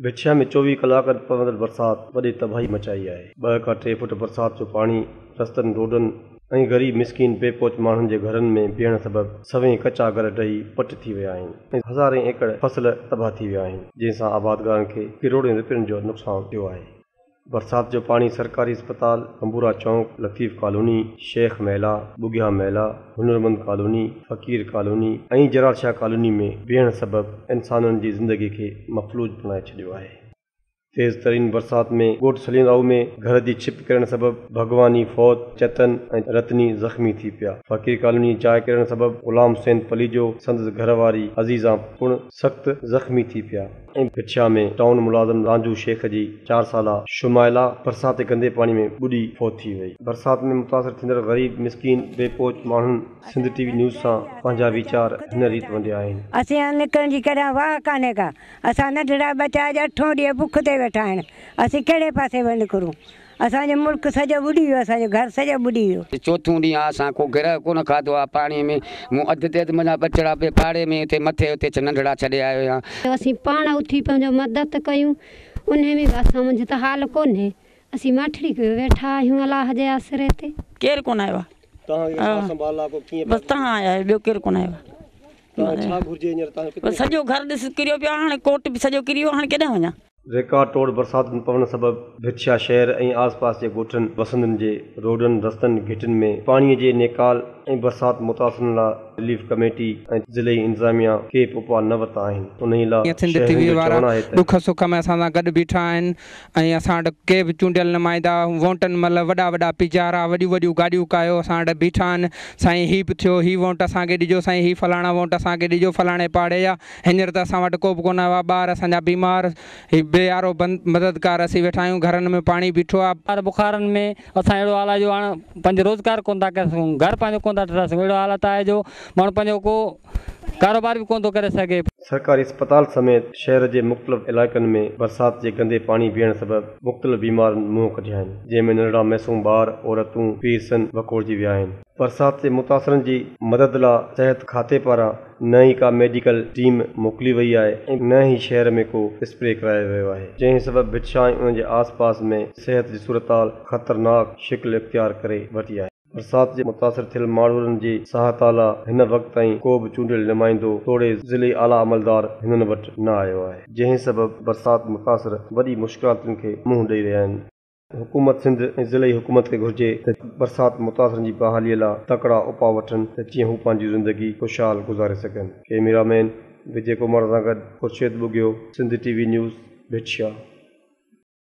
ڀٽشاهه ۾ 24 ڪلاڪن پوندڙ برسات وڏي تباهي مچائي آهي. 2 کان 3 فوٽ برسات جو پاڻي رستن، روڊن ۽ غريب مسڪين بي پهچ ماڻهن جي گهرن ۾ بيهڻ سبب سوين ڪچا گهر ڊهي پٽ ٿي ويا آهن ۽ هزارين ايڪڙ فصل تباهه ٿي ويا آهن، جنهن سان آبادگارن کي ڪروڙين رپين جو نقصان ٿيو آهي. برسات جو پاڻي سرڪاري اسپتال، ڪنبورا چونڪ، لطيف ڪالوني، شيخ محلا، ٻگهيا محلا، هنرمند ڪالوني، فقير ڪالوني ۽ جرار شاهه ڪالوني ۾ بيهڻ سبب انسانن جي زندگي کي مفلوج بڻائي ڇڏيو آهي. تيز ترين برسات ۾ ڳوٺ سليم راهو ۾ گهر جي ڇپ ڪرڻ سبب ڀڳواني فوت، چتن ۽ رتني زخمي ٿي پيا. فقير ڪالوني جاء ڪرڻ سبب غلام حسين پليجو سندس گهر واري عزيزان پڻ سخت زخمي ٿي پيا. ۽ ڀٽشاهه ۾ ٽائون ملازم رانجهو شيخ جي چار سالا شمائلا برسات جي گندي پاڻي ۾ ٻڏي فوت ٿي وئي. برسات ۾ متاثر ٿيندڙ غريب مسڪين بي پهچ ماڻهن سنڌ ٽي وي نيوز سان پنهنجا ويچار هن ريت ونڊيا آهن. اسين هاڻ نڪرڻ جي ڪڏهن واهه ڪانهي ڪا. اسان ننڍڙا ٻچا اڄ اٺون ڏينهن بک تي ويٺا آهن. اسين ڪهڙي پاسي به نڪرون. اسان جو ملڪ سڄو ٻڏي ويو، اسان جو گهر سڄو ٻڏي ويو. چوٿون ڏينهن آ اسان ڪو گرهه ڪونه کاڌو آ پاڻي ۾، مون اڌ تي اڌ منهنجا ٻچڙا پئي پاڙي ۾ اتي مٿي اتي ننڍڙا ڇڏي آيو آهيان. اسين پاڻ اٿي پنهنجو مدد ڪيون، انهي ۾ به اسان منجهه ته حال ڪونهي، اسين ماٺڙي ڪيو ويٺا آهيون الله جي آسري تي. ڪير ڪونه آيو آ. توهان کي سار سنڀال لاء ڪو ڪيئن بس توهان آيا آهيو ٻيو ڪير ڪونه آيو آ. توهان کي ڇا گهرجي هينئر توهان کي بس سڄو گهر ڏس ڪريو پيو آ هاڻي ڪوٽ به سڄو ڪري ويو هاڻي ڪيڏانهن وڃان. ريڪارڊ ٽوڙ برساتن پوڻ سبب ڀٽشاهه شهر ۽ آس پاس جي ڳوٺن وسندين جي روڊن رستن گهٽين ۾ پاڻي جي نيڪال ۽ برسات متاثرن لا رليف ڪميٽي ۽ ضلعي انتظاميا ڪي به اپاء نه ورتا آهن انهي لا سنڌ ٽي شهرين وي جو وارا چوڻ آهي ته. ڏک سک ۾ اسان سان گڏ بيٺا آهن ۽ اسان وٽ ڪي به چونڊيل نمائندا وونٽن مهل وڏا وڏا پيجارا وڏيون وڏيون گاڏيون ڪاهيو اسان وٽ بيٺا آهن سائين هي به ٿيو هي وونٽ اسان کي ڏجو سائين هي فلاڻا وونٽ اسان کي ڏجو فلاڻي پاڙي جا هينئر ته اسان وٽ ڪو به ڪونه آيو آهي، ٻار اسان جا بيمار، هي بي يارو بند مددگار اسين ويٺا آهيون، گهرن ۾ پاڻي بيٺو آهي. ٻار بخارن ۾ اسان اهڙو حال آهي جو هاڻ پنهنجو روزگار ڪونه ٿا ڪري سگهون، گهر پنهنجو ڪونه ٿا ٺهرائي سگهون، اهڙو حالت آهي جو ماڻهو پنهنجو ڪو ڪاروبار به ڪونه ٿو ڪري سگهي. سرڪاري اسپتال سميت شهر جي مختلف علائقن ۾ برسات جي گندي پاڻي بيهڻ سبب مختلف بيمارين منهن ڪڍيا آهن، جنهن ۾ ننڍڙا معصوم ٻار، عورتون، پيرسن وڪوڙجي ويا آهن. برسات جي متاثرن جي مدد لا صحت کاتي پاران نه ئي ڪا ميڊيڪل ٽيم موڪلي وئي آهي ۽ نه ئي شهر ۾ ڪو اسپري ڪرايو ويو آهي جنهن سبب ڀٽشاهه ۽ ان جي آس پاس ۾ صحت جي صورتحال خطرناڪ شڪل اختيار ڪري ورتي آهي. برسات جي متاثر ٿيل ماڻهورن جي سهائتا لا هن وقت تائين ڪو به چونڊيل نمائندو توڙي ضلعي اعليٰ عملدار هنن وٽ نه آيو آهي جنهن سبب برسات متاثر وڏي مشڪلاتن کي منهن ڏئي رهيا آهن. حڪومت سنڌ ۽ ضلعي حڪومت کي گهرجي ته برسات متاثرن جي بحالي لا تڪڙا اپاء وٺن ته جيئن هو پنهنجي زندگي خوشحال گذاري سگهن. ڪئميرا مين وجي ڪمار سان گڏ Khurshid Bughio, Sindh T V news, Bhit Shah.